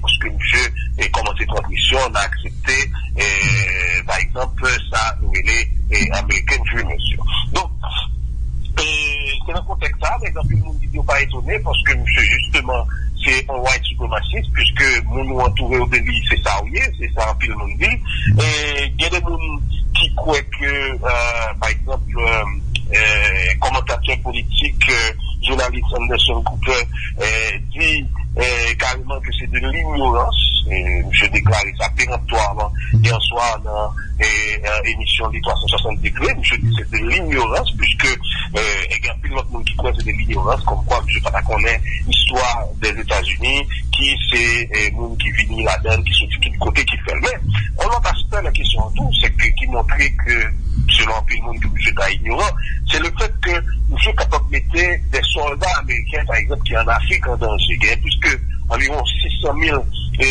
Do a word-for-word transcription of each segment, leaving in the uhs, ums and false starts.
paske misye e kòmanse pran presyon, n a aksepte, e, pa egzanp, sa nou rele e, American Dreamers yo. Donk, e, se nan kontèks sa a, men anpil moun di yo pa etone, paske misye, jisteman, se yon white supremacist, puiske moun ou antoure w de li, se sa w ye, se sa anpil moun di. E, gen de moun ki kwè ke, e, pa egzanp, e, e, kòmantatè politik, e, jounalis Anderson Cooper, e, di, e, kareman ke se de lignorans. E, misye deklare sa perantwaman yè swa nan e, e, emisyon li twa san swasant degre. Misye di se de lignorans, puiske, e, e gen anpil lòt moun ki kwè se de lignorans, kòmkwa misye pa ta konnen istwa Dèzetazini, ki se, e, moun ki vini ladan, ki soti tout kote, ki fè l. Men, yon lòt aspè nan kesyon an tou, se ke, ki montre ke, selon anpil moun, ke misye ta ignoran, se le fèt ke misye kapab mete de sòlda ameriken, pa egzanp, ki ann Afrik an danje. Gen plis ke anviwon sis san mil, e,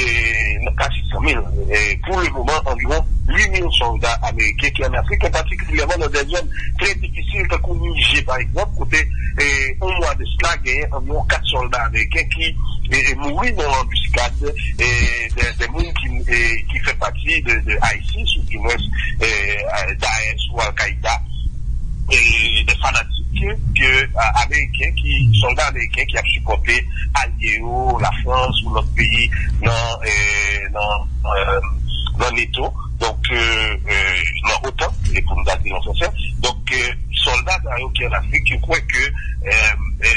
non, pa sis san mil, e, pou le moman, anviwon uit mil sòlda ameriken ki ann Afrik, e patikilyèman nan de zòn trè difisil, tankou Nijè, pa egzanp, kote, e, yon mwa de sila, genyen anviwon kat sòlda ameriken ki, e, e, mouri nan yon anbiskad, e, de, de moun ki, e, ki fè pati de, de ISIS, oudimwens, e, Daesh ou Al-Qaida, e, de fanatik ke, a, ameriken, ki, sòlda ameriken ki ap sipòte alye yo, Lafrans ou lòt peyi nan, e, nan, e, nan neto, donk, e, e, nan otan, e pou n ta di l an fransè. Donk, e, sòlda sa yo ki ann Afrik, yo kwè ke, e, e,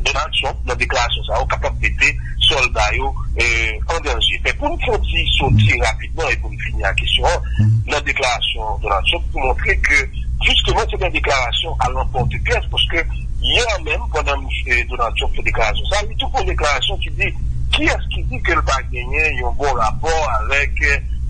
Donald Trump, nan deklarasyon sa yo, kapab mete sòlda yo, e, an danje. Men pou n fè yon ti soti rapidman e pou n fini ak kesyon an, nan deklarasyon Donald Trump, pou montre ke, jisteman, se yon deklarasyon à l'emporte-pièce, paske yè menm, pandan misye Donald Trump fè deklarasyon sa, li tou fè yon deklarasyon ki di, kiyès ki di ke l pa genyen yon bon rapò avèk,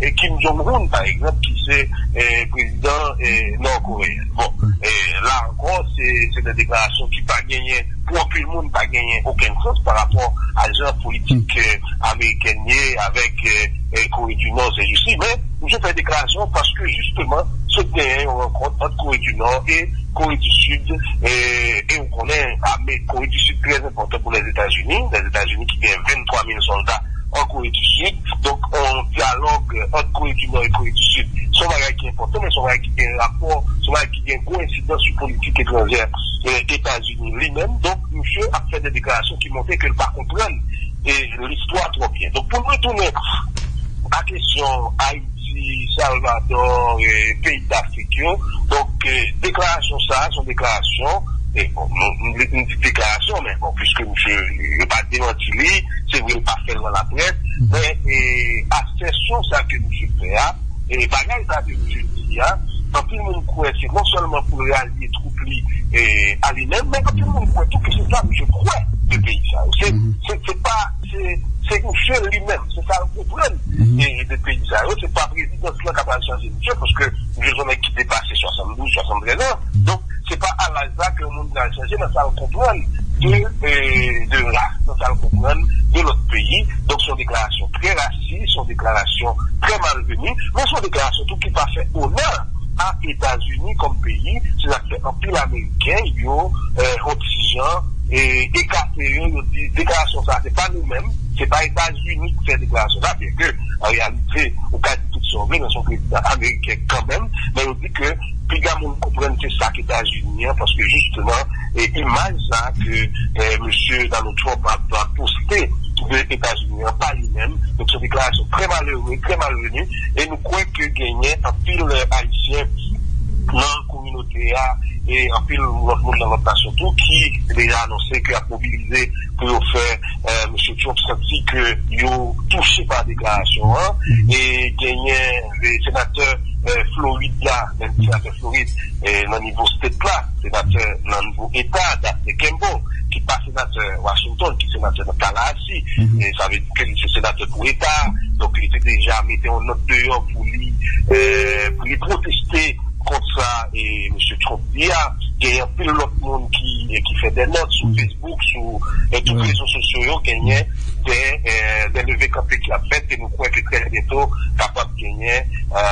e, Kim Jong-un, pa egzanp, ki se, e, prezidan, e, nò-koreyen. Bon, e, la ankò, se, se de deklarasyon ki pa genyen, pou anpil moun, pa genyen okenn sans pa rapò a jan politik, e, amerikèn ye avèk, e, e, Kore di Nò, se jis li. Men, misye fè deklarasyon paske, jisteman, sot genyen yon rankont ant Kore di Nò e Kore di Sid, e, e ou konnen, ame Kore di Sid trè enpòtan pou Lèzetazini, Lèzetazini ki gen venntwa mil sòlda an Kore di Sid. Donk, yon dyalòg ant Kore di Nò e Kore di Sid, se yon bagay ki enpòtan, men se yon bagay ki gen rapò, se yon bagay ki gen gwo ensidans sou politik etranjè, e, Etazini li menm. Donk, misye ap fè de deklarasyon ki montre ke l pa konprann, e, listwa twò byen. Donk, pou n retounen a kesyon Ayiti, Salvadò, e, peyi Dafrik yo, donk, e, deklarasyon sa a, se yon deklarasyon, e, bon, nou, nou, nou di deklarasyon, men bon, piske misye, yo pa demanti li, se vre, l pa fè l nan laprès, men, e, asèsyon sa ke misye fè a, e, bagay sa ke misye di a, anpil moun kwè se non sèlman pou l ralye twoup li, e, a li menm, men anpil moun kwè tou ke se sa misye kwè de peyi sa yo. Se, se, se pa, se, se misye li menm, se sa l konprann, e, de peyi sa yo. Se pa prezidans lan k ap al chanje misye, paske misye se yon nèg ki depase swasanndouz, swasanntrèz an. Donk, se pa a laj la ke yon moun pral chanje nan sa l konprann de, e, de ras, nan sa l konprann de lòt peyi. Donk, se yon deklarasyon trè rasis, se yon deklarasyon trè malveni, men se yon deklarasyon tou ki pa fè onè a Etazini kòm peyi. Se sa k fè anpil Ameriken, yo, e, yon ti jan, e, ekate yo, yo di deklarasyon sa a, se pa nou menm, se pa Etazini ki fè deklarasyon sa, byenke, an reyalite, ou ka di tout sa w vle, men se yon prezidan ameriken kanmenm, men yo di ke piga moun konprann se sa k Etazini an, paske jisteman, e, imaj sa ke, e, mesye Donald Trump ap, ap poste de Etazini an pa li menm. Donk, se yon deklarasyon trè malere, trè malveni, e nou kwè ke genyen anpil, e, Ayisyen nan kominote a, e anpil lòt moun nan lòt nasyon tou ki deja anonse ke y ap mobilize pou yo fè, e, mesye Trump santi ke yo touche pa deklarasyon an. E genyen, e, senatè, e, Florid la, menm senatè Florid, e, nan nivo state la, senatè nan nivo eta, Daphne Campbell, ki pa senatè Washington, ki senatè nan Tallahassee, e sa vle di ke li se senatè pou eta a. Donk, li te deja mete yon nòt deyò pou li, e, pou li pwoteste kont sa, e, mesye Trump di a. Gen anpil lòt moun ki, e, ki fè de nòt sou Facebook, sou, e, tout rezo sosyo yo, genyen de, e, de leve kanpe ki ap fèt, e nou kwè ke trè byento kapab genyen, e,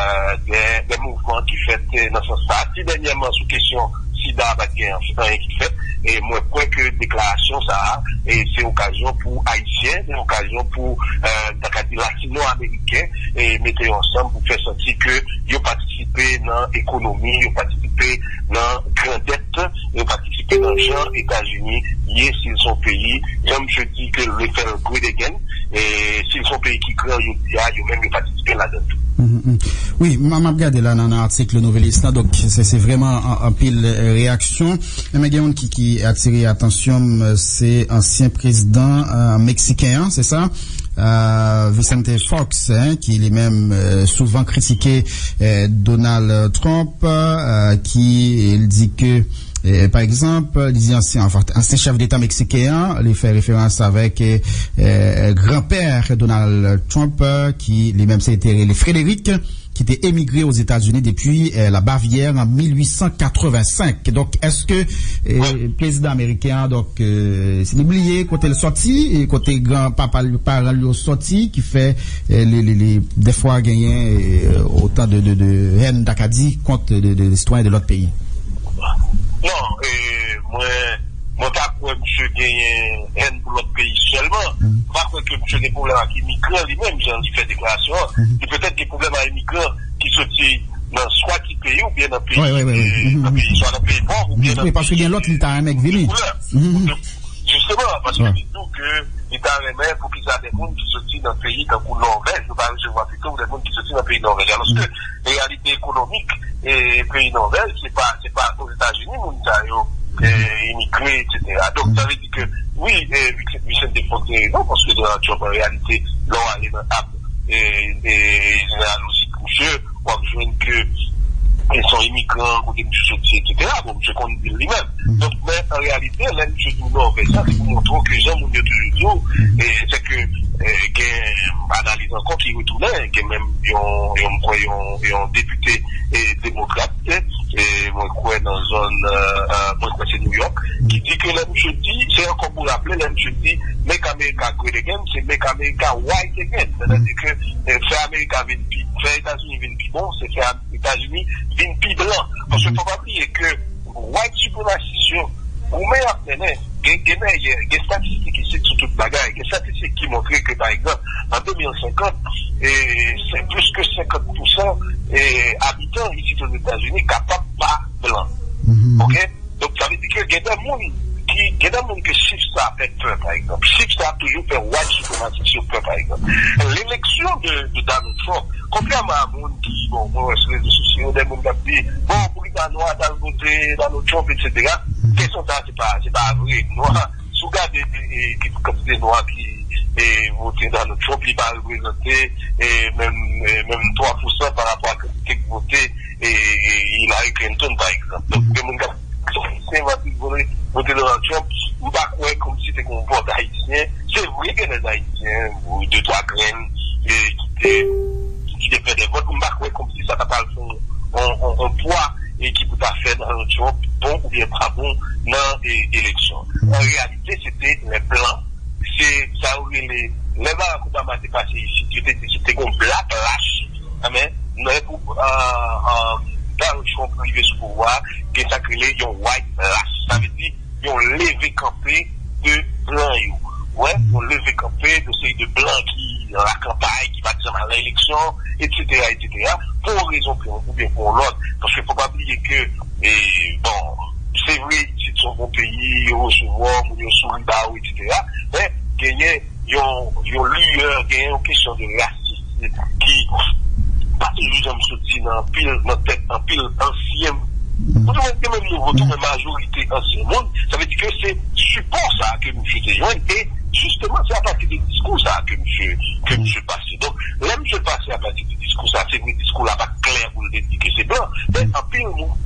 de, de mouvman ki fèt, e, nan sans sa. Ti dènyèman, sou kesyon sida, pa t gen anyen ki fèt. E mwen kwè ke deklarasyon sa a, e se okazyon pou Ayisyen, se okazyon pou, e, ta ka di, Latino-Ameriken, e mete yo ansanm pou fè santi ke yo patisipe nan ekonomi, yo patisipe nan grandèt, yo patisipe nan jan Etazini ye, si l se yon peyi, jan misye di ke l vle fè l great again, e si l se yon peyi ki gran jodi a, yo menm yo patisipe ladan l tou. Mhm, mhm. Wi, m, m ap gade la nan, nan atik Nouvelliste la, donk se, se vrèman an, anpil, e, reyaksyon. Men gen youn ki, ki atire atansyon m, se ansyen prezidan, e, meksiken an, se sa? E, Vicente Fox, en, ki li menm, e, souvan kritike, e, Donald Trump, e, ki, e, li di ke, e, pa egzanp, li di ansyen, anfen, ansyen chèf deta meksiken an, li fè referans avèk, e, e, granpè Donald Trump, e, ki li menm se te rele Frederick, ki te emigre Ozetazini depi, e, la Bavyè an mil uit san katrevensenk. Donk, èske, e, prezidan ameriken an, donk, e, si li bliye kote l sòti, e kote gran papa l, paran l yo sòti, ki fè, e, li, li, li, dèfwa genyen, e, otan de, de, de hèn, ta ka di, kont de, de sitwayen de lòt peyi? Non, e, mwen, mwen pa kwè misye genyen hèn pou lòt peyi sèlman. M pa kwè ke misye gen pwoblèm ak imigran li menm, jan li fè deklarasyon an. Li petèt gen pwoblèm ak imigran ki soti nan swa ki peyi oubyen nan peyi, nan peyi, swa nan peyi pòv oubyen nan peyi, paske gen lòt li ta renmen k vini. Jisteman, paske li di w ke li ta renmen pou ki sa de moun ki soti nan peyi tankou Nòvèj, yo pa resevwa pito de moun ki soti nan peyi Nòvèj. Alòske reyalite ekonomik, e, peyi Nòvèj, se pa, se pa Ozetazini moun sa yo, e, imigre, etsetera. Donk, sa vle di ke, wi, e, Vicente Fox te gen rezon, paske Donald Trump, an reyalite, lè w ale nan app, e, e, jeneralojik misye, w ap jwenn ke e se yon imigran, kote misye soti, etsetera. Bon, misye konn di l li menm. Donk, men, an reyalite, lè misye di w Nòvèj, sa, se pou montre w ke jan moun yo toujou di w, e, se ke, e, gen analiz ankò ki retounen, gen menm yon, yon, mwen kwè, yon, yon depite, e, demokrat, e, e, mwen kwè nan zòn, e, e, mwen kwè se New York, ki di ke lè misye di, se ankò pou raple, lè misye di, "Make America great again", se "Make America white again". Sètadi ke, e, fè Amerika vin pi, fè Etazini vin pi bon, se fè Etazini vin pi blan. Paske fò pa bliye ke white supremacist yo, goumen y ap mennen, gen, gen mèyè, gen estatistik isit sou tout bagay. Gen estatistik ki montre ke, pa egzanp, an de mil senkant, e, se plis ke senkant pousan, e, abitan isit Ozetazini kapab pa blan. Oke? Donk, sa vle di ke gen de moun ki, gen de moun ke chif sa fè pè, pa egzanp. Chif sa toujou fè white supremacist yo pè, pa egzap. Leleksyon de, de Donald Trump, kontrèman a moun ki, bon, mwen wè sou rezo sosyo yo, de moun k ap di, "Bon, poukisa nwa t al vote Donald Trump, etsetera." Kesyon sa, se pa, se pa vre. Nwa, si w gade, e, e, ki kantite nwa ki, e, vote Donald Trump, li pa reprezante, e, menm, e, menm twa pousan pa rapò a kantite k vote, e, e, Hillary Clinton, pa egzap. Donk, gen moun k ap se Ayisyen, m ap di, vote, vote Donald Trump, m pa kwè kòmsi te gen yon vòt Ayisyen. Se vre gen lè Ayisyen, de twa grenn, e, ki te, ki te fè de vòt, m pa kwè kòmsi sa ta pral fè yon, yon, yon, yon pwa, e, ki pou ta fè Donald Trump bon oubyen pa bon nan, e, eleksyon. An reyalite, se te lè blan, se sa yo rele, lè Barack Obama te pase isit, yo te di se te gen yon black lash, men, lè pou, a, a, Donald Trump rive sou pouvwa, gen sa k rele yon white lash. Sa vle di yon leve kanpe de blan yo. Wè, yon leve kanpe de seri de blan ki nan lakanpay, ki pa t janm al nan eleksyon, etsetera, etsetera, pou yon rezon pou, oubyen pou yon lòt. Paske fò pa bliye ke, e, bon, se vre, isit se yon bon peyi, yo resevwa w, moun yo souri ba ou, etsetera. Men, genyen yon, yon liyè, genyen yon kesyon de rasis ki pa toujou janm soti nan anpil, nan tèt anpil ansyen moun. Ou di mwen, gen menm nouvo tou, men majorite ansyen moun, sa vle di ke se sipò sa a ke misye te jwenn, e jisteman, se apati de diskou sa a ke misye, ke misye pase. Donk, lè misye pase apati de diskou sa a, se vre diskou la pa t klè pou l te di ke se blan, men anpil moun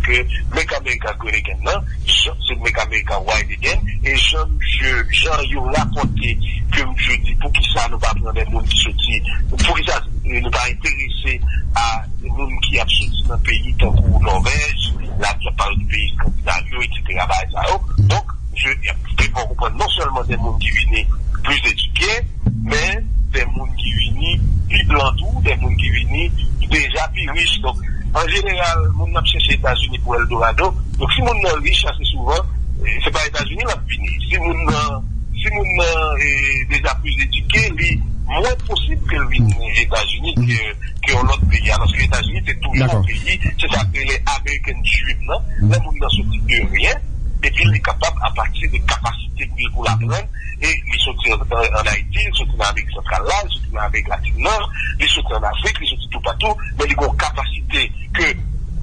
ke Make America Great Again nan, jan, se Make America White Again, e jan misye, jan yo rapòte ke misye di, "Poukisa nou pa pran de moun ki soti, poukisa, e, nou pa enterese a moun ki ap soti nan peyi tankou Nòvèj, la, ki ap pale de peyi Eskandinav yo, etsetera, bagay sa yo." Donk, misye, te fè w konprann non sèlman de moun ki vini plis etidye, men de moun ki vini pi blan tou, de moun ki vini ki deja pi rich. Donk, an jeneral, moun nan ap chèche Etazini pou Eldorado. Donk, si moun nan rich, ase souvan, Se pa Etazini l ap vini. Si moun nan, si moun nan e, deja plis edike, li mwen posib ke l vin Etazini ke, ke yon lòt peyi. Alòske Etazini se toujou yon peyi, se sa k rele American Dream nan. Lè moun nan soti de ryen, epi li kapab apati de kapasite pou l pou l aprann, e li soti an, an, an Ayiti, li soti nan Amerik Santral la, li soti nan Amerik Latin nan, li soti an Afrik, li soti toupatou, men li gen yon kapasite ke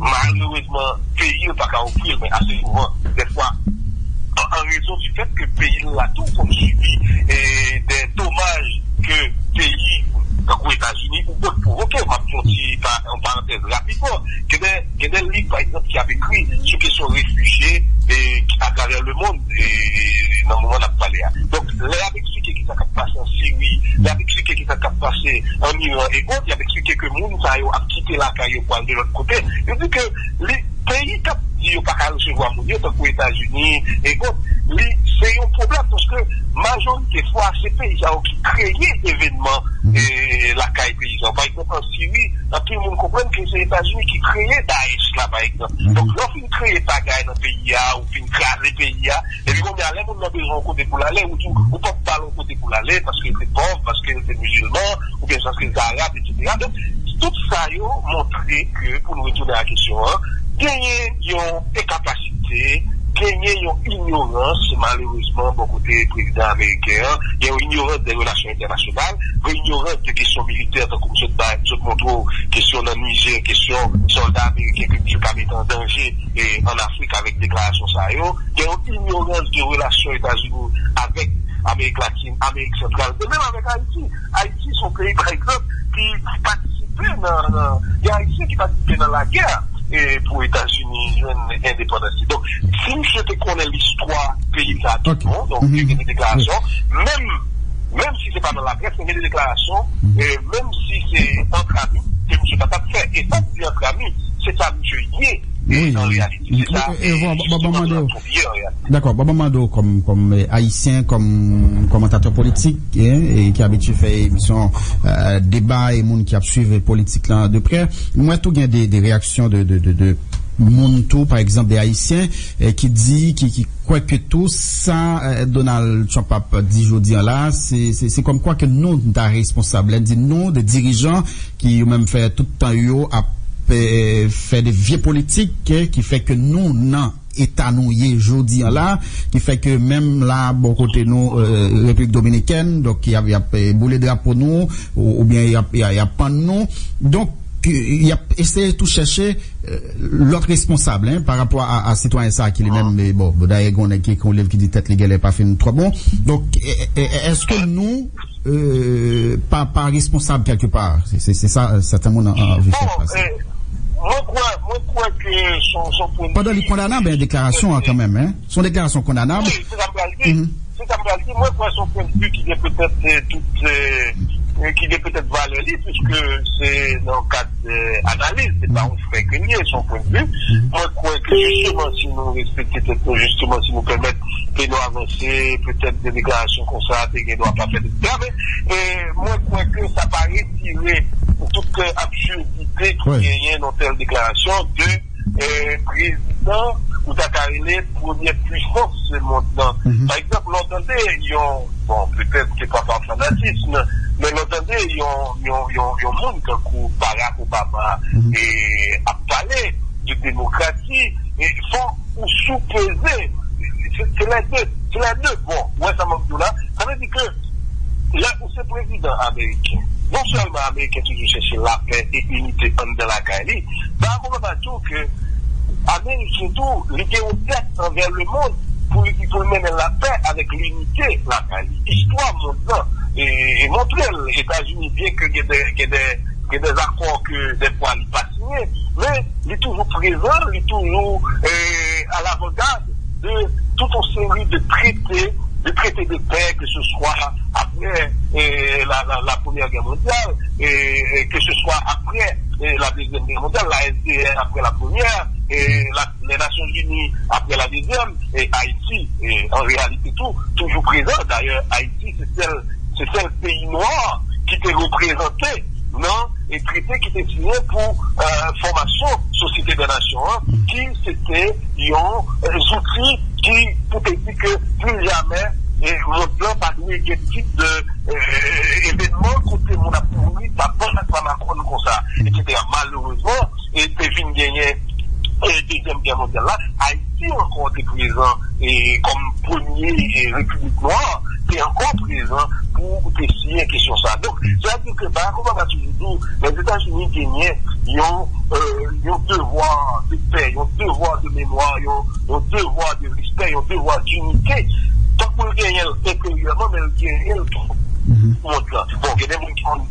malerezman peyi l pa ka ofri l, men ase souvan, dèfwa, an, an rezon di fèt ke peyi l la tou konn sibi e, de domaj ke peyi tankou Etazini ou pot pwovoke. M ap fè yon ti pa, yon parantèz rapidman. Gen de, gen de liv, pa egzanp, ki ap ekri sou kesyon refijye e, atravè lemonn e, nan moman n ap pale a. Donk, lè y ap eksplike ki sa k ap pase an Siri, y ap eksplike ki sa k ap pase an Iran e òt, y ap eksplike ke moun sa yo ap kite lakay yo pou al de lòt kote. Yo di ke li, peyi k ap di yo pa ka resevwa moun yo, tankou Etazini e òt, li, se yon pwoblèm paske majorite fwa, se peyi sa yo ki kreye evènman e, lakay peyi sa yo. Pa egzanp, an Siri, anpil moun konprann ke se Etazini ki kreye Daesh la, pa egzanp. Donk, lè w fin kreye pagay nan peyi a, ou fin kraze peyi a, epi kounye a, lè moun nan bezwen yon kote pou l ale, ou di, ou p ap ba l yon kote pou l ale, paske l te pòv, paske l te mizilman, oubyen paske l te arab, etsetera. Donk, tout sa yo montre ke, pou nou retounen a kesyon an, genyen yon enkapasite, genyen yon inyorans, malerezman, bò kote prezidan ameriken an, gen yon inyorans de relasyon entènasyonal, gen yon inyorans de kesyon militè, tankou m sot bay, m sot montre w, kesyon nan Nijè, kesyon sòlda ameriken ke misye ka mete an danje e, ann Afrik avèk deklarasyon sa yo. Gen yon inyorans de relasyon Etazini avèk Amerik Latin, Amerik Santral, e menm avèk Ayiti. Ayiti se yon peyi, pa egzanp, ki patisipe nan, nan, gen Ayisyen ki patisipe nan lagè e, pou Etazini jwenn endepandans li. Donk, si misye te konnen listwa peyi sa tou bon, donk, te gen de deklarasyon, menm, menm si se pa nan laprès, te gen de deklarasyon, e, menm si se antre ami, ke misye pa t ap fè. E sa k di antre ami, se sa misye ye, e, an reyalite. Se sa, e, e, e, bon, bon, bon, mande w. Dakò, bon, bon, mande w kòm, kòm, e, Ayisyen, kòm kòmantatè politik, e, e, ki abitye fè emisyon, e, deba e moun ki ap swiv politik lan de prè. Mwen tou gen de, de reyaksyon de, de, de, de moun tou, pa egzanp, de Ayisyen, e, ki di, ki, ki kwè ke tou sa, e, Donald Trump ap di jodi an la, se, se, se kòmkwa ke nou, nou ta responsab. Lè n di nou, de dirijan ki yo menm fè tout tan yo ap, e, fè de vye politik, e, ki fè ke nou nan eta nou ye jodi an la, ki fè ke menm la, bò kote nou, e, Repiblik Dominikèn, donk, y ap, y ap, e, boule drapo nou, ou, oubyen y ap, y ap, y ap pann nou. Donk, e, y ap eseye tou chèche, e, lòt responsab, en, pa rapò a, a sitwayen sa a ki li menm, e, bon, dayè gen yon nèg ki ekri yon liv ki di tèt li genlè pa fin twò bon. Donk, e, e, e, èske nou, e, pa, pa responsab kèlkepa? Se, se, se sa, e, sèten moun an, an anvi fè pase. Mwen kwè, mwen kwè ke son, son pwen de vi. Pandan li kondanab, en, deklarasyon an kanmenm, en. Son deklarasyon kondanab. Wi, se sa m pral di. Se sa m pral di. Mwen kwè son pwen de vi ki gen petèt, e, tout, e, e, ki gen petèt valè li, piske se nan kad, e, analiz, se pa yon frè ke l ye, se yon pwen de vi. Mwen kwè ke jisteman, si nou respekte tèt nou, jisteman, si nou pèmèt ke nou avanse, petèt de deklarasyon konsa te gen dwa pa fèt, etsetera. Men, e, mwen kwè ke sa pa retire tout, e, absurdite ki genyen nan tèl deklarasyon de, e, prezidan ou ta ka rele premyè pwisans se mond lan. Pa egzanp, lè w tande yon, bon, petèt se pa pa fanatism, men lè w tande yon, yon, yon, yon moun tankou Barack Obama e ap pale de demokrasi, e fò ou soupeze, se, se lè de, se lè de bò. Ou wè sa m ap di w la? Sa vle di ke lè ou se prezidan ameriken, non sèlman ameriken toujou chèche lapè e inite anndan lakay li, Barack Obama di w ke ameriken tou, li gen yon dèt anvè lemonn pou li, pou l mennen lapè avèk linite lakay li. Istwa mond lan e, e montre l, Etazini, byen ke gen de, gen de, gen de akò ke dèfwa li pa siyen, men li toujou prezan, li toujou, e, alavangad de tout yon seri de trete, de trete de pè, ke se swa apre, e, la, la, la Premyè Gè mondyal, e, e, ke se swa apre, e, la Dezyèm Gè mondyal, la S D N apre la premyè, e, la, les Nations Unies apre la dezyèm, e, Ayiti, e, an reyalite tou, toujou prezan. Dayè, Ayiti se sèl, se sèl peyi nwa ki te reprezante nan e trete ki te siyen pou, e, fòmasyon Sosyete dè Nasyon an, ki se te yon, e, zouti Pou te di ke pli jamè, e, mond lan pa dwe gen tip de, e, evenman kote moun ap mouri pa bòn ak pa makòn konsa, etsetera. Malerezman, e te vin genyen, e, Dezyèm Gè Mondyal la, Ayiti ankò te prezan, e, kòm premye, e, repiblik nwa, te ankò prezan pou te siyen kesyon sa. Donk, sa vle di ke Barack Obama toujou di w, Lèzetazini genyen yon, e, yon devwa de pè, yon devwa de memwa, yon, yon devwa de respè, yon devwa dinite. Tankou l genyen l enteryèman, men l genyen l tou mond lan. Bon, gen de moun ki konn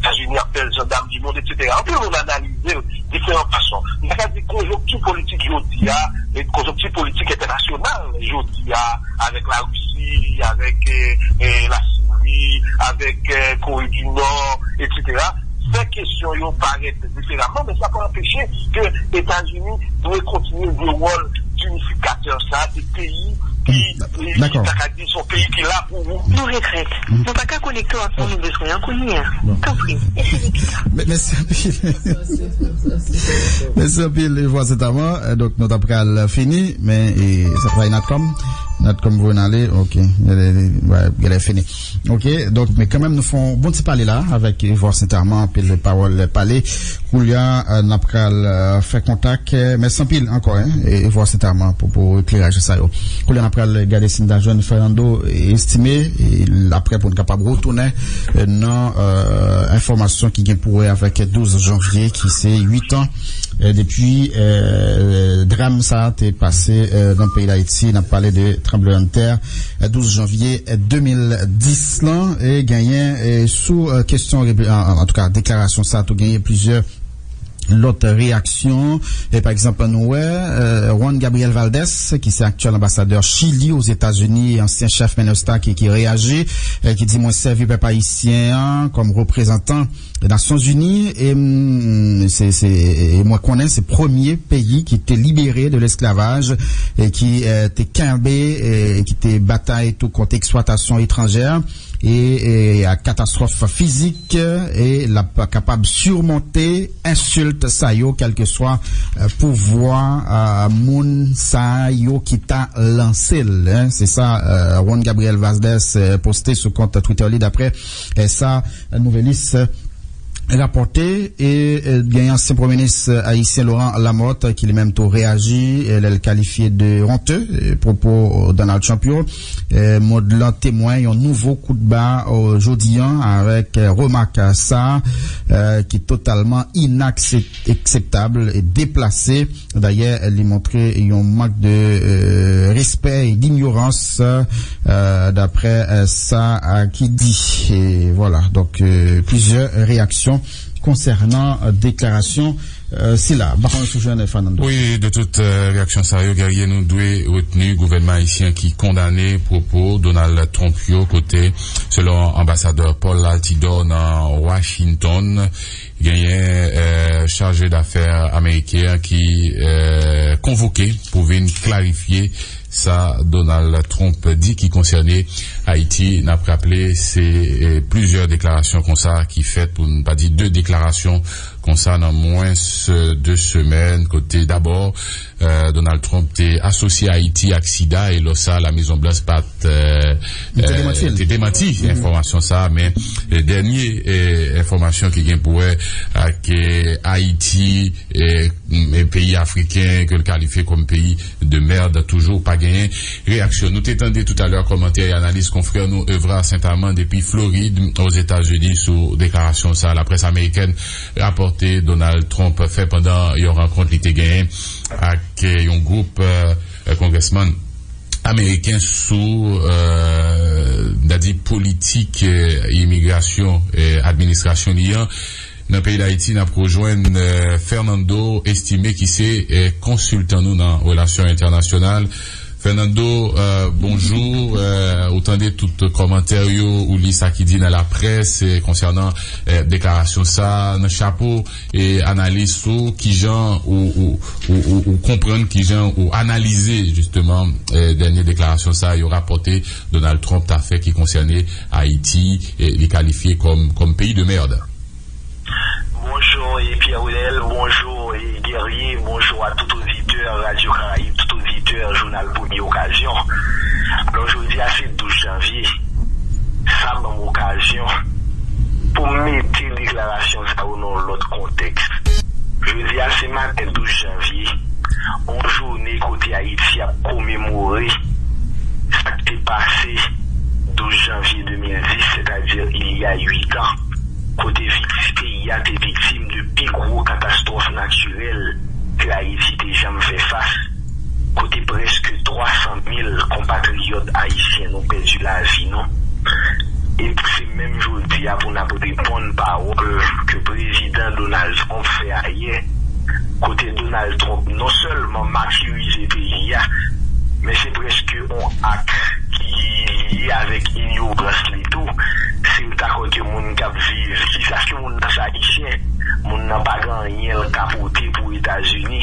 Etazini ap fè l jandam di mond, etsetera. Anpil moun analize l diferan fason. M ta ka di konjonkti politik jodi a, e konjonkti politik entènasyonal jodi a, avèk Larisi, avèk, e, e, Lasiri, avèk, e, Kore di Nò, etsetera, fè kesyon yo parèt diferaman, men sa pa anpeche ke Etazini dwe kontinye jwe wòl dinifikatè sa de peyi ki, ki, ki ta ka di se yon peyi ki la pou ou. Nou regrèt. Nou pa ka konekte w ak moun nou bezwen an kounye a. Tanpri, eseye pita. Mèsi anpil. Mèsi anpil, Evwa Sentaman. Donk, nou ta pral fini, men e, sa travay Natcom. Natcom voye n ale, ok. Gade, gade, fini. Ok, donk, men kanmenm, nou fè yon bon ti pale la avèk Evwa Sentaman, anpil pawòl pale. Koulye a, e, n ap pral, e, fè kontak. E, mèsi anpil ankò, en, e, Evwa Sentaman, pou, pou ekleraj sa yo. Koulye a, n ap pral gade si n ta jwenn Fernando Estimé, e, apre pou n kapab retounen, e, nan, e, enfòmasyon ki gen pou wè avèk douz janvye, ki se uit an, e, depi, e, dram sa a te pase, e, nan peyi Dayiti. N ap pale de tranblemanntè, e, douz janvye, e, de mil dis lan, e genyen, e, sou, e, kesyon, an, an, antouka, deklarasyon sa a tou genyen plizyè lòt reyaksyon. E pa egzanp, nou wè, e, Juan Gabriel Valdez, ki se aktyèl anbasadè Chili Ozetazini e ansyen chèf MINUSTAH ki, ki reyaji, e ki di, mwen sèvi pèp ayisyen an kòm reprezantan Nasyonzini, e, mm, se, se, e mwen konnen se premye peyi ki te libere de lesklavaj, e ki, e, te kenbe, e ki te batay tou kont eksplwatasyon etranjè, e, e ak katastwòf fizik, e l ap kapab simonte ensilt sa yo, kèlkeswa, e, pouvwa, e, moun sa yo ki ta lanse l, en. Se sa, e, Juan Gabriel Valdez, e, poste sou kont Twitter li, daprè, e, sa Nouvelis, e, rapòte, e, e, gen ansyen premye minis, e, ayisyen Laurent Lamothe, ki li menm tou reyaji, e, lè l kalifye de honteux, e, pwopo, e, Donald Trump yo. E, mond lan temwen yon nouvo kout ba, e, jodi an avèk, e, remak sa, e, ki totalman inakseptab e deplase. Dayè, li montre yon mank de, e, respè e dinyorans, e, daprè, e, sa, e, ki di. E vwala, donk, e, plizyè reyaksyon konsènan, e, deklarasyon, e, sila. M pa konnen si w jwenn, Fernando. Wi, de tout, e, reyaksyon sa yo, Guerrier, nou dwe retni gouvènman ayisyen ki kondane pwopo Donald Trump yo, kote, selon anbasadè Paul Altidor nan Washington, genyen, e, chaje dafè ameriken an ki, e, konvoke pou vin klarifye sa Donald Trump di ki konsène Ayiti. N ap raple, se, e, plizyè deklarasyon konsa ki fèt, pou n pa di de deklarasyon konsa, nan mwens, e, de semèn, kote dabò, e, Donald Trump te asosye Ayiti ak sida, e lò sa, Lamezon Blanch pa t, e, te demanti, e, te demanti enfòmasyon sa, men, e, dènye, e, enfòmasyon ki gen pou wè ak, e, Ayiti, e, e, peyi afriken ke l kalifye kòm peyi de merde, toujou pa genyen reyaksyon. Nou te tande toutalè kòmantè e analiz konfrè nou Evra Sentaman depi Florid, Ozetazini, sou deklarasyon sa laprès amerikèn rapòte Donald Trump fè pandan yon rankont li te genyen ak, e, yon gwoup, e, e, kongrèsmann ameriken sou, e, n a di politik, e, imigrasyon, e, administrasyon li an. Nan peyi Dayiti, n ap rejwenn, e, Fernando Estimé, ki se, e, konsiltan nou nan relasyon entènasyonal. Fernando, e, bonjou. E, ou tande tout kòmantè yo, ou li sa ki di nan laprès, e, konsènan, e, deklarasyon sa. Nan chapo, e, analiz ou, kijan ou, ou, ou, ou, ou konprann, kijan ou analize, jisteman, e, dènye deklarasyon sa yo rapòte Donald Trump ta fè ki konsène Ayiti, e, li kalifye kòm, kòm peyi de merde. Bonjou, e, Pierre Wilel, bonjou, e, Guerrier, bonjou a tout oditè Radyo Karayib, tout oditè jounal Premye Okazyon. Alò, jodi a se douz janvye. Sa ban m okazyon pou m mete deklarasyon sa yo nan yon lòt kontèks. Jodi a se maten douz janvye, yon jounen kote Ayiti ap komemore sa k te pase douz janvye de mil dis, sètadi il y a uit an, kote vikti-, peyi a te viktim de pi gwo katastwòf natirèl ke Ayiti te janm fè fas, kote prèske twa san mil konpatriyòt ayisyen nou pèdi lavi nou. E se menm jodi a pou n ap reponn pawòl ke prezidan Donald Trump fè ayè, kote Donald Trump non sèlman matirize peyi a, men se prèske yon ak ki lye avèk inyorans li tou. Si w ta kwè ke moun k ap viv, ki sa ke moun nan se ayisyen, moun nan pa gen anyen l ka pote pou Etazini,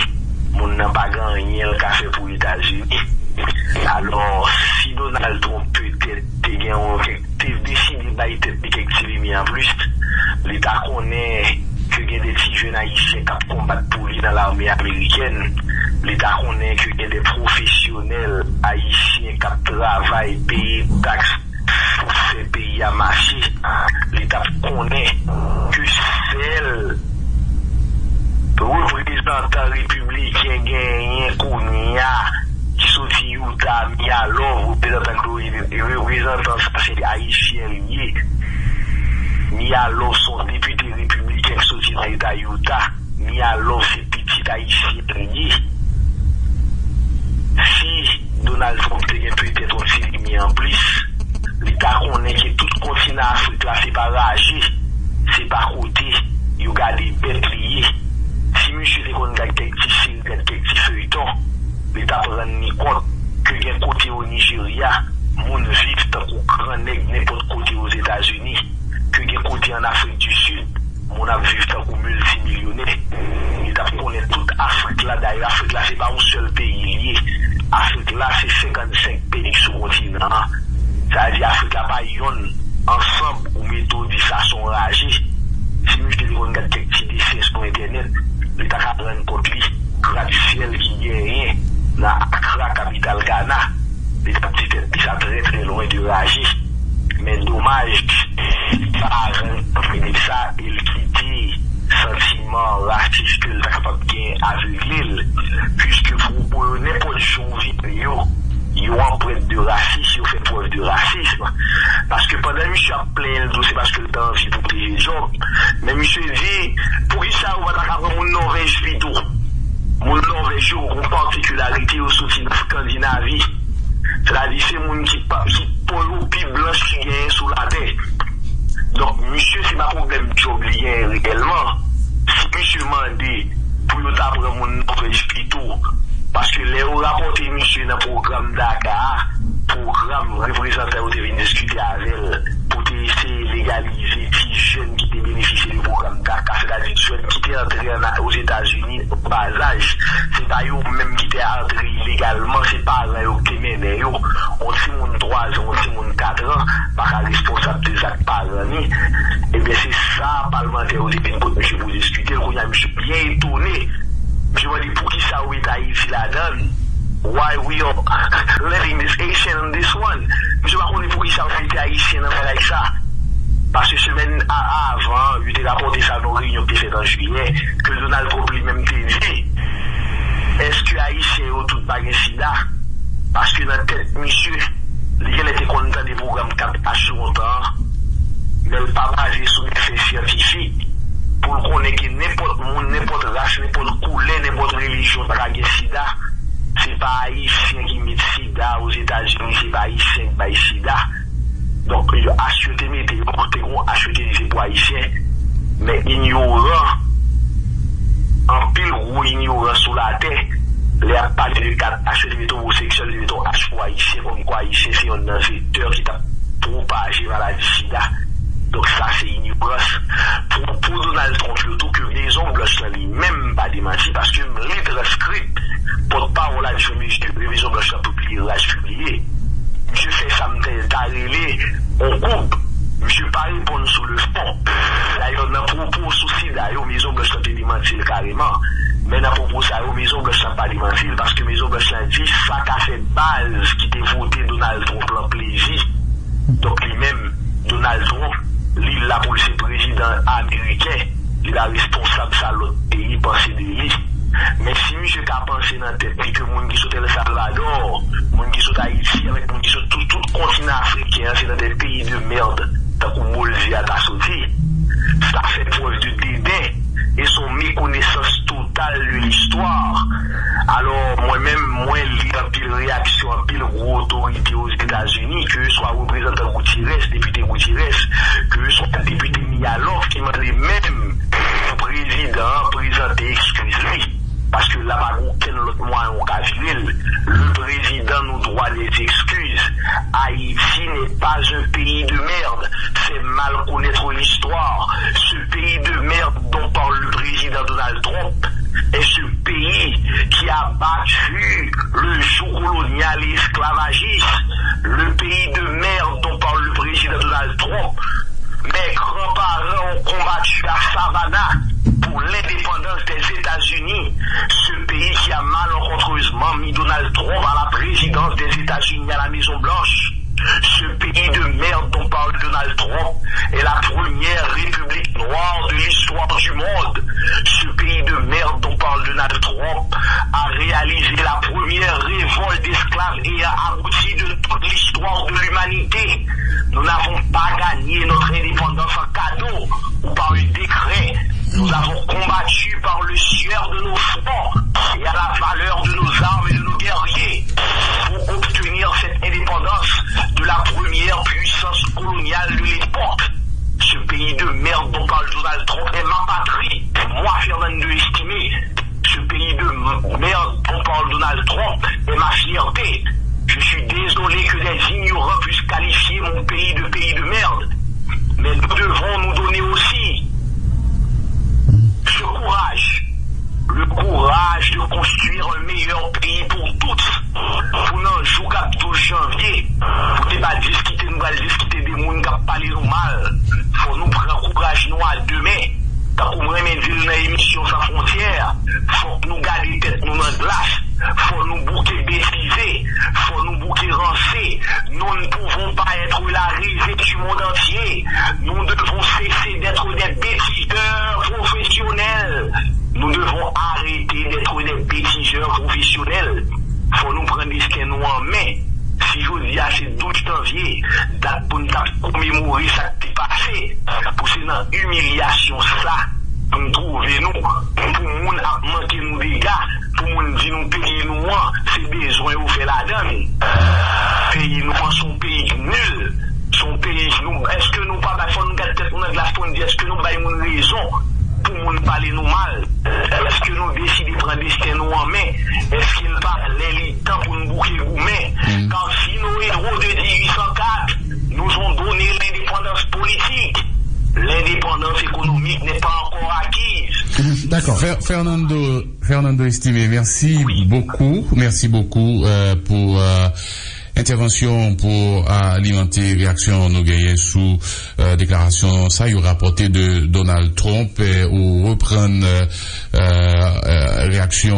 moun nan pa gen anyen l ka fè pou Etazini. Alò, si Donald Trump petèt te gen yon kèk, te deside bay tèt li kèk ti limyè anplis, li ta konnen ke gen de ti jèn ayisyen k ap konbat pou li nan lame amerikèn, li ta konnen ke gen de pwofesyonèl ayisyen k ap travay, peye taks pou fè peyi a mache, li t ap konnen ke sèl reprezantan repibliken genyen kounye a ki soti Utah, Mia Love, reprezantan, reprezantan sa se ayisyen li ye. Mia Love se yon depite repibliken ki soti nan eta Utah. Mia Love se pitit ayisyen li ye. Si Donald Trump te gen petèt yon ti limyè anplis, li ta konnen ke tout kontinan Afrik la se pa raje, se pa kote yo gade bèt li ye. Si misye te konn gad kèk ti seri, gad kèk ti feyton, li t ap rann li kont ke gen kote o Nijerya, moun viv tankou gran nèg nenpòt kote Ozetazini, ke gen kote ann Afrik di Sid, moun ap viv tankou miltimilyonè. Li t ap konnen tout Afrik la. Dayè, Afrik la, se pa yon sèl peyi li ye. Afrik la, se senkannsenk peyi sou kontinan an. Sa vle di, Afrik la pa yonn. Ansanm, ou mete w di sa se yon raje. Si misye te konn gad kèk ti desen sou entènèt, li ta ka rann kont li gratsyèl ki genyen nan Akra, kapital Gana. Li t ap di tèt li sa trè, trè lwen de raje. Men domaj, paran Filip sa, e l kite santiman rasis ke l ta kapab gen avegle l, piske pwopo yo, nenpòt jan w vire yo, yo anprent de rasis, yo fè prèv de rasism. Paske pandan misye ap plenyen l di w se paske l ta anvi pwoteje djòb, men misye di, poukisa yo pa ta ka pran moun Nòvèj pito? Moun Nòvèj yo gen yon patikilarite, yo soti nan Skandinavi. Sètadi, se moun ki pa, ki po yo pi blanch ki genyen sou latè. Donk, misye, se pa pwoblèm djòb li genyen reyèlman. Si misye mande pou yo ta pran moun Nòvèj pito, paske lè yo rapòte misye nan pwogram DACA a, pwogram reprezantan yo te vin diskite avè l pou te eseye legalize ti jèn ki te benefisye de pwogram DACA, sètadi jèn ki te antre ann, Ozetazini nan ba laj. Se pa yo menm ki te antre ilegalman, se paran yo ki te mennen yo. Yon timoun twa zan, yon timoun kat an pa ka responsab de zak paran ni. Ebyen, se sa palmantè yo te vin kot misye pou diskite l. Kounye a, misye byen etone. Misye mande poukisa yo mete Ayiti ladan l. Why we are letting this Asian on this one? Misye pa konnen poukisa yo mete Ayisyen nan bagay sa. Paske semèn a, avan, yo te rapòte sa nan yon reyinyon ki te fèt an jiyè, ke Donald Trump li menm te di, èske Ayisyen yo tout pa gen sida? Paske nan tèt misye, li genlè te konn tande pwogram kat H lontan an, men l pa baze sou de fè syantifik pou l konnen ke nenpòt moun, nenpòt ras, nenpòt koulè, nenpòt relijyon ta ka gen sida. Se pa Ayisyen ki met sida Ozetazini, se pa Ayisyen ki bay sida. Donk, yo, H yo te mete, yo te gen yon H yo te di se pou Ayisyen. Men inyoran, anpil gwo inyoran sou latè, lè y ap pale de kat H yo te mete omoseksyèl, yo te mete yon H pou Ayisyen, kòmkwa Ayisyen se yonn nan vektè ki t ap pwopaje maladi sida. Donk, sa se inyorans. Pou, pou Donald Trump yo tou, ke Mezon Blanch lan li menm pa demanti, paske m li transkrip pòtpawòl adjwen Mezon Blanch lan pibliye, Raj pibliye. Misye fè sa m te ta rele yon koub. Misye pa reponn sou le fon. Dayè, nan pwopo sou sida yo, Mezon Blanch lan te demanti l kareman. Men nan pwopo sa yo, Mezon Blanch lan pa demanti l, paske Mezon Blanch lan di sa ka fè baz ki te vote Donald Trump lan plezi. Donk, li menm, Donald Trump, li la pou l se prezidan ameriken, li pa responsab sa lòt peyi panse de li. Men si misye ka panse nan tèt li ke moun ki sot El Salvador, moun ki sot Ayiti, avèk moun ki sot tout, tout kontinan afriken an, se nan de peyi de mèd, tankou Molzi a ta soti, sa fè prèv de deden e se yon mekonesans total de listwa. Alò, mwen menm, mwen li anpil reyaksyon anpil gwo otorite Ozetazini, ke swa reprezantan Gutierrez, depite Gutierrez, ke swa depite Miyalov ki mande menm pou prezidan an prezante ekskiz li. Paske la pa gen okenn lòt mwayen ou ka vire l. Le président nous doit des excuses. Haïti n'est pas un pays de merde. C'est mal connaître l'histoire. Ce pays de merde dont parle le président Donald Trump est ce pays qui a battu le joug colonial et esclavagiste. Le pays de merde dont parle le président Donald Trump Mes grands-parents ont combattu à Savannah pour l'indépendance des États-Unis, ce pays qui a malencontreusement mis Donald Trump à la présidence des États-Unis à la Maison-Blanche. Ce pays de merde dont parle Donald Trump est la première république noire de l'histoire du monde. Ce pays de merde dont parle Donald Trump a réalisé la première révolte d'esclaves ayant abouti de toute l'histoire de l'humanité. Nous n'avons pas gagné notre indépendance en cadeau ou par un décret. Nous avons combattu par le sueur de nos fronts et à la valeur de nos armes et de nos guerriers pour obtenir cette indépendance de la première puissance coloniale de l'époque. Ce pays de merde dont parle Donald Trump est ma patrie. Moi, Fernando Estimé, ce pays de merde dont parle Donald Trump est ma fierté. Je suis désolé que des ignorants puissent qualifier mon pays de pays de merde. Mais nous devons nous donner aussi ce courage, le courage de construire un meilleur pays pour tous. Pou nan jou k ap douz janvye, pou te pa diskite, nou pral diskite de moun k ap pale nou mal. Fò nou pran kouraj nou a de men. Tankou m renmen di l nan emisyon San Fwontyè, fòk nou gade tèt nou nan glas. Fò nou bouke betize. Fò nou bouke ranse. Nous ne pouvons pas être la risée du monde entier. Nous devons cesser d'être des bêtiseurs professionnels. Nous devons arrêter d'être des bêtiseurs professionnels. Fò nou pran desten nou an men. Si jodi a se douz janvye, dat pou n t ap komemore sa k te pase, pou se nan imilyasyon sa pou n twouve nou, pou moun ap manke nou dega, pou moun di nou peyi nou an, se bezwen yo fè ladan l. Peyi nou an se yon peyi k nil. Se yon peyi nou, èske nou pa bay, fò nou gade tèt nou nan glas pou n di, èske nou bay moun rezon pou moun pale nou mal? Èske nou deside pran desten nou an men? Èske l pa lè li tan pou n bouke goumen? Car si nos héros de dix-huit cent quatre nous ont donné l'indépendance politique, l'indépendance économique n'est pas encore acquise. D'accord. Fer- Fernando, Fernando Estimé, merci beaucoup, merci beaucoup euh, pour euh, entèvansyon pou alimante reyaksyon nou genyen sou euh, deklarasyon sa yo rapòte de Donald Trump euh, ou reprann euh, euh, reyaksyon